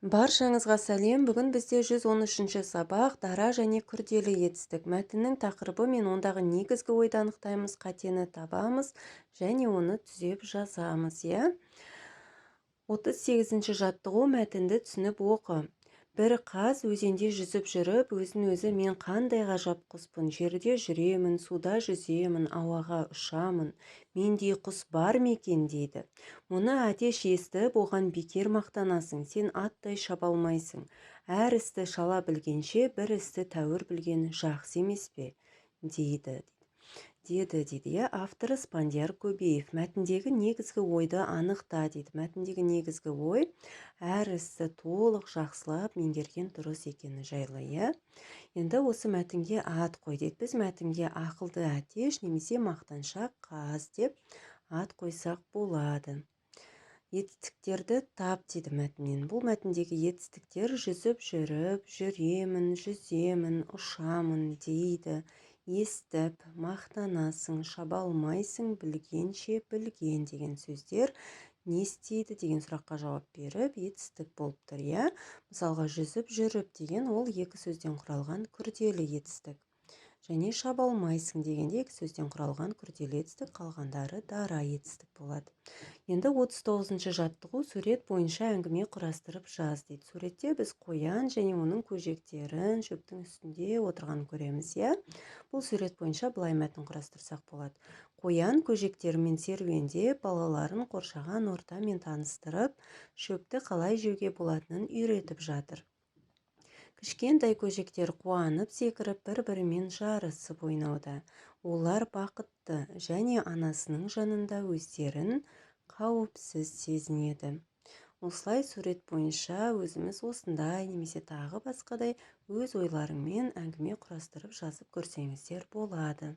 Баршаңызға сәлем! Бүгін бізде 113 сабақ, дара және күрделі етістік. Мәтіннің тақырыбы мен ондағы негізгі ойды анықтаймыз, қатені табамыз және оны түзеп жазамыз, иә. 38 жаттығу: мәтінді түсініп оқы. Бір қаз өзенде жүзіп жүріп, өзін өзі: «Мен қандай ғажап құспын! Жерде жүремін, суда жүземін, ауаға ұшамын. Мендей құс бар ма екен?» – дейді. Мұны әтеш естіп, оған: «Бекер мақтанасың, сен аттай шаба алмайсың. Әр істі шала білгенше, бір істі тәуір білген жақсы емес пе?» – дейді деді дейді, иә. Авторы Спандияр Көбеев. Мәтіндегі негізгі ойды анықта дейді. Мәтіндегі негізгі ой әр істі толық, жақсылап меңгерген дұрыс екені жайлы, иә. Енді осы мәтінге ат қой дейді. Біз мәтінге «Ақылды әтеш» немесе «Мақтаншақ қаз» деп ат қойсақ болады. Етістіктерді тап дейді мәтіннен. Бұл мәтіндегі етістіктер: жүзіп жүріп, жүремін, жүземін, ұшамын, дейді, естіп, мақтанасың, шаба алмайсың, білгенше, білген деген сөздер не істейді деген сұраққа жауап беріп, етістік болып тұр, иә. Мысалға, жүзіп жүріп деген ол екі сөзден құралған күрделі етістік және шаба алмайсың дегенде екі сөзден құралған күрделі етістік, қалғандары дара етістік болады. Енді 39 жаттығу: сурет бойынша әңгіме құрастырып жаз дейді. Суретте біз қоян және оның көжектерін шөптің үстінде отырғанын көреміз, иә. Бұл сурет бойынша былай мәтін құрастырсақ болады: қоян көжектерімен серуендеп, балаларын қоршаған ортамен таныстырып, шөпті қалай жеуге болатынын үйретіп жатыр. Кішкентай көжектер қуанып секіріп, бір-бірімен жарысып ойнауда. Олар бақытты және анасының жанында өздерін қауіпсіз сезінеді. Осылай сурет бойынша өзіміз осындай немесе тағы басқадай өз ойларыңмен әңгіме құрастырып жазып көрсеңіздер болады.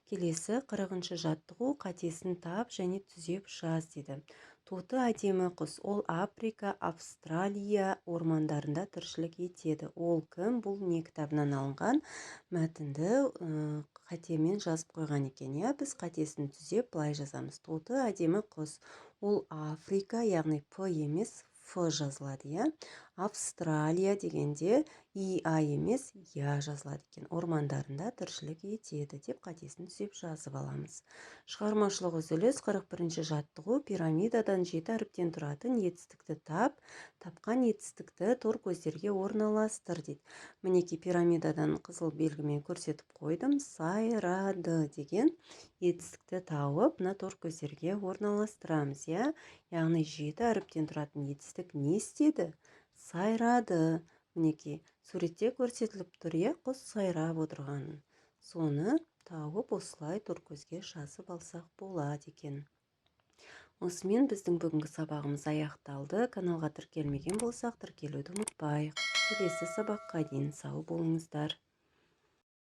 Келесі 40 жаттығу: қатесін тап және түзеп жаз дейді. Тоты – әдемі құс. Ол Африка, Австралия ормандарында тіршілік етеді. «Ол кім? Бұл не?» кітабынан алынған мәтінді қатемен жазып қойған екен, иә. Біз қатесін түзеп, былай жазамыз: Тоты – әдемі құс. Ол Африка, яғни п емес, ф жазылады, иә. Австралия дегенде и а емес, я жазылады екен. Ормандарында тіршілік етеді деп қатесін түзеп жазып аламыз. Шығармашылық үзіліс. 41 жаттығу: пирамидадан жеті әріптен тұратын етістікті тап, тапқан етістікті тор көздерге орналастыр дейді. Мінекей, пирамидадан қызыл белгімен көрсетіп қойдым. Сайрады деген етістікті тауып, мына тор көздерге орналастырамыз, иә. Яғни жеті әріптен тұратын етістік не істеді? Сайрады. Мінекей, суретте көрсетіліп тұр, иә, құс сайрап отырғанын. Соны тауып, осылай торкөзге жазып алсақ болады екен. Осымен біздің бүгінгі сабағымыз аяқталды. Каналға тіркелмеген болсақ, тіркелуді ұмытпайық. Келесі сабаққа дейін сау болыңыздар.